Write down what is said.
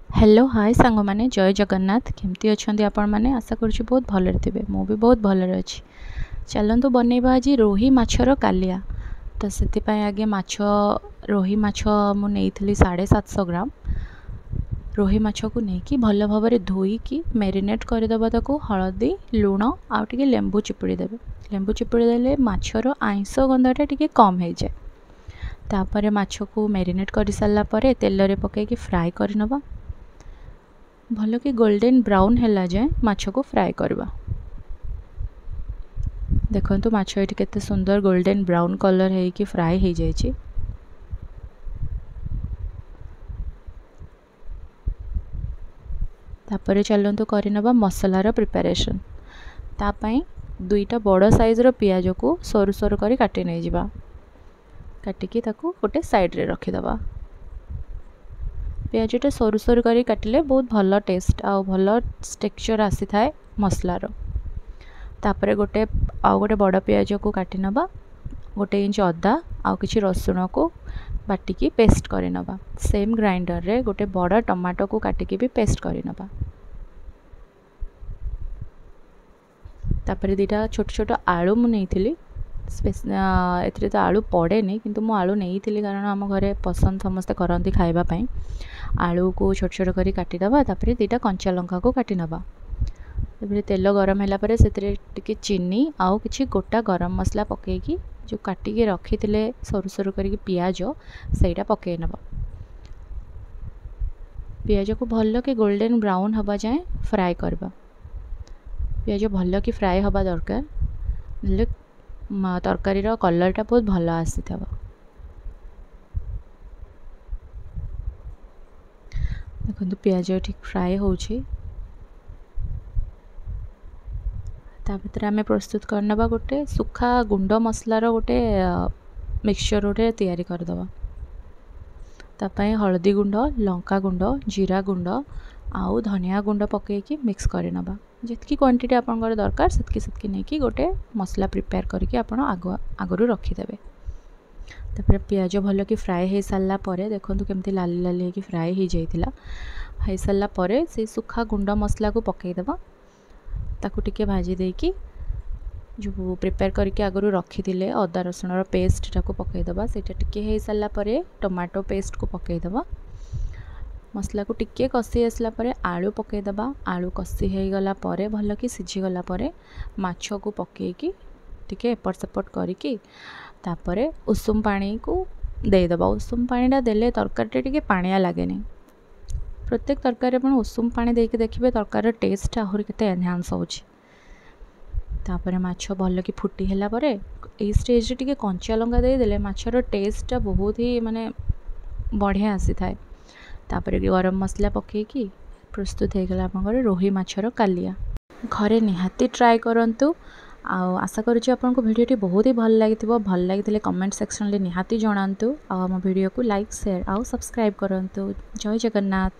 Hello hi ସାଙ୍ଗମାନେ, ଜୟ ଜଗନ୍ନାଥ। କେମିତି ଅଛନ୍ତି ଆପଣମାନେ? ଆଶା କରୁଛି ବହୁତ ଭଲରେ ଥିବେ। ମୁଁ ବି ବହୁତ ଭଲରେ ଅଛି। ଚାଲନ୍ତୁ ବନେଇବା ଆଜି ରୋହି ମାଛର କାଲିଆ। ତ ସେଥିପାଇଁ ଆଗେ ମାଛ, ରୋହି ମାଛ ମୁଁ ନେଇଥିଲି 750 ଗ୍ରାମ। ରୋହି ମାଛକୁ ନେଇକି ଭଲ ଭାବରେ ଧୋଇକି ମ୍ୟାରିନେଟ୍ କରିଦେବା ତାକୁ। ହଳଦୀ, ଲୁଣ ଆଉ ଟିକେ ଲେମ୍ବୁ ଚିପୁଡ଼ି ଦେବେ। ଲେମ୍ବୁ ଚିପୁଡ଼ି ଦେଲେ ମାଛର ଆଇଁଷ ଗନ୍ଧଟା ଟିକେ କମ୍ ହେଇଯାଏ। ତାପରେ ମାଛକୁ ମ୍ୟାରିନେଟ୍ କରିସାରିଲା ପରେ ତେଲରେ ପକାଇକି ଫ୍ରାଏ କରିନେବା। ଭଲକି ଗୋଲ୍ଡେନ୍ ବ୍ରାଉନ୍ ହେଲା ଯାଏଁ ମାଛକୁ ଫ୍ରାଏ କରିବା। ଦେଖନ୍ତୁ ମାଛ ଏଠି କେତେ ସୁନ୍ଦର ଗୋଲ୍ଡେନ୍ ବ୍ରାଉନ୍ କଲର୍ ହେଇକି ଫ୍ରାଏ ହେଇଯାଇଛି। ତାପରେ ଚାଲନ୍ତୁ କରିନେବା ମସଲାର ପ୍ରିପାରେସନ୍। ତା ପାଇଁ ଦୁଇଟା ବଡ଼ ସାଇଜ୍ର ପିଆଜକୁ ସରୁ ସରୁ କରି କାଟି ନେଇଯିବା। କାଟିକି ତାକୁ ଗୋଟେ ସାଇଡ଼୍ରେ ରଖିଦେବା। ପିଆଜଟା ସରୁ ସରୁ କରି କାଟିଲେ ବହୁତ ଭଲ ଟେଷ୍ଟ ଆଉ ଭଲ ଟେକ୍ସଚର୍ ଆସିଥାଏ ମସଲାର। ତାପରେ ଗୋଟେ ଆଉ ଗୋଟେ ବଡ଼ ପିଆଜକୁ କାଟି ନେବା। 1 ଇଞ୍ଚ ଅଦା ଆଉ କିଛି ରସୁଣକୁ ବାଟିକି ପେଷ୍ଟ କରିନେବା। ସେମ୍ ଗ୍ରାଇଣ୍ଡରରେ ଗୋଟେ ବଡ଼ ଟମାଟୋକୁ କାଟିକି ବି ପେଷ୍ଟ କରିନେବା। ତାପରେ ଦୁଇଟା ଛୋଟ ଛୋଟ ଆଳୁ ମୁଁ ନେଇଥିଲି। ଏଥିରେ ତ ଆଳୁ ପଡ଼େନି, କିନ୍ତୁ ମୁଁ ଆଳୁ ନେଇଥିଲି କାରଣ ଆମ ଘରେ ପସନ୍ଦ ସମସ୍ତେ କରନ୍ତି ଖାଇବା ପାଇଁ। ଆଳୁକୁ ଛୋଟ ଛୋଟ କରି କାଟିଦେବା। ତାପରେ ଦୁଇଟା କଞ୍ଚା ଲଙ୍କାକୁ କାଟି ନେବା। ତାପରେ ତେଲ ଗରମ ହେଲା ପରେ ସେଥିରେ ଟିକେ ଚିନି ଆଉ କିଛି ଗୋଟା ଗରମ ମସଲା ପକାଇକି ଯେଉଁ କାଟିକି ରଖିଥିଲେ ସରୁ ସରୁ କରିକି ପିଆଜ, ସେଇଟା ପକାଇ ନେବା। ପିଆଜକୁ ଭଲକି ଗୋଲ୍ଡେନ୍ ବ୍ରାଉନ୍ ହେବା ଯାଏଁ ଫ୍ରାଏ କରିବା। ପିଆଜ ଭଲକି ଫ୍ରାଏ ହେବା ଦରକାର, ହେଲେ ତରକାରୀର କଲର୍ଟା ବହୁତ ଭଲ ଆସିଥିବ। ଦେଖନ୍ତୁ ପିଆଜ ଠିକ୍ ଫ୍ରାଏ ହେଉଛି। ତା ଭିତରେ ଆମେ ପ୍ରସ୍ତୁତ କରିନେବା ଗୋଟେ ଶୁଖା ଗୁଣ୍ଡ ମସଲାର ଗୋଟେ ମିକ୍ସଚର୍ ଗୋଟେ ତିଆରି କରିଦେବା। ତା ପାଇଁ ହଳଦୀ ଗୁଣ୍ଡ, ଲଙ୍କା ଗୁଣ୍ଡ, ଜିରା ଗୁଣ୍ଡ ଆଉ ଧନିଆ ଗୁଣ୍ଡ ପକାଇକି ମିକ୍ସ କରିନେବା। ଯେତିକି କ୍ୱାଣ୍ଟିଟି ଆପଣଙ୍କର ଦରକାର ସେତିକି ସେତିକି ନେଇକି ଗୋଟେ ମସଲା ପ୍ରିପେୟାର କରିକି ଆପଣ ଆଗରୁ ରଖିଦେବେ। ତାପରେ ପିଆଜ ଭଲକି ଫ୍ରାଏ ହେଇସାରିଲା ପରେ ଦେଖନ୍ତୁ କେମିତି ଲାଲି ଲାଲି ହେଇକି ଫ୍ରାଏ ହେଇଯାଇଥିଲା। ହେଇସାରିଲା ପରେ ସେଇ ଶୁଖା ଗୁଣ୍ଡ ମସଲାକୁ ପକାଇଦେବା। ତାକୁ ଟିକେ ଭାଜି ଦେଇକି ଯେଉଁ ପ୍ରିପେୟାର କରିକି ଆଗରୁ ରଖିଥିଲେ ଅଦା ରସୁଣର ପେଷ୍ଟଟାକୁ ପକାଇଦେବା। ସେଇଟା ଟିକେ ହେଇସାରିଲା ପରେ ଟମାଟୋ ପେଷ୍ଟକୁ ପକାଇଦେବା। ମସଲାକୁ ଟିକେ କଷି ଆସିଲା ପରେ ଆଳୁ ପକାଇଦେବା। ଆଳୁ କଷି ହେଇଗଲା ପରେ ଭଲକି ସିଝିଗଲା ପରେ ମାଛକୁ ପକାଇକି ଟିକେ ଏପଟ ସେପଟ କରିକି ତାପରେ ଉଷୁମ ପାଣିକୁ ଦେଇଦେବା। ଉଷୁମ ପାଣିଟା ଦେଲେ ତରକାରୀଟା ଟିକେ ପାଣିଆ ଲାଗେନି। ପ୍ରତ୍ୟେକ ତରକାରୀରେ ଆପଣ ଉଷୁମ ପାଣି ଦେଇକି ଦେଖିବେ ତରକାରୀର ଟେଷ୍ଟଟା ଆହୁରି କେତେ ଏନହାନ୍ସ ହେଉଛି। ତାପରେ ମାଛ ଭଲକି ଫୁଟି ହେଲା ପରେ ଏଇ ଷ୍ଟେଜ୍ରେ ଟିକେ କଞ୍ଚା ଲଙ୍କା ଦେଇଦେଲେ ମାଛର ଟେଷ୍ଟଟା ବହୁତ ହି ମାନେ ବଢ଼ିଆ ଆସିଥାଏ। ତାପରେ ଗରମ ମସଲା ପକାଇକି ପ୍ରସ୍ତୁତ ହେଇଗଲା ଆପଣଙ୍କର ରୋହି ମାଛର କାଲିଆ। ଘରେ ନିହାତି ଟ୍ରାଏ କରନ୍ତୁ। ଆଉ ଆଶା କରୁଛି ଆପଣଙ୍କୁ ଭିଡ଼ିଓଟି ବହୁତ ହି ଭଲ ଲାଗିଥିବ। ଭଲ ଲାଗିଥିଲେ କମେଣ୍ଟ ସେକ୍ସନରେ ନିହାତି ଜଣାନ୍ତୁ। ଆଉ ଆମ ଭିଡ଼ିଓକୁ ଲାଇକ୍, ସେୟାର ଆଉ ସବସ୍କ୍ରାଇବ୍ କରନ୍ତୁ। ଜୟ ଜଗନ୍ନାଥ।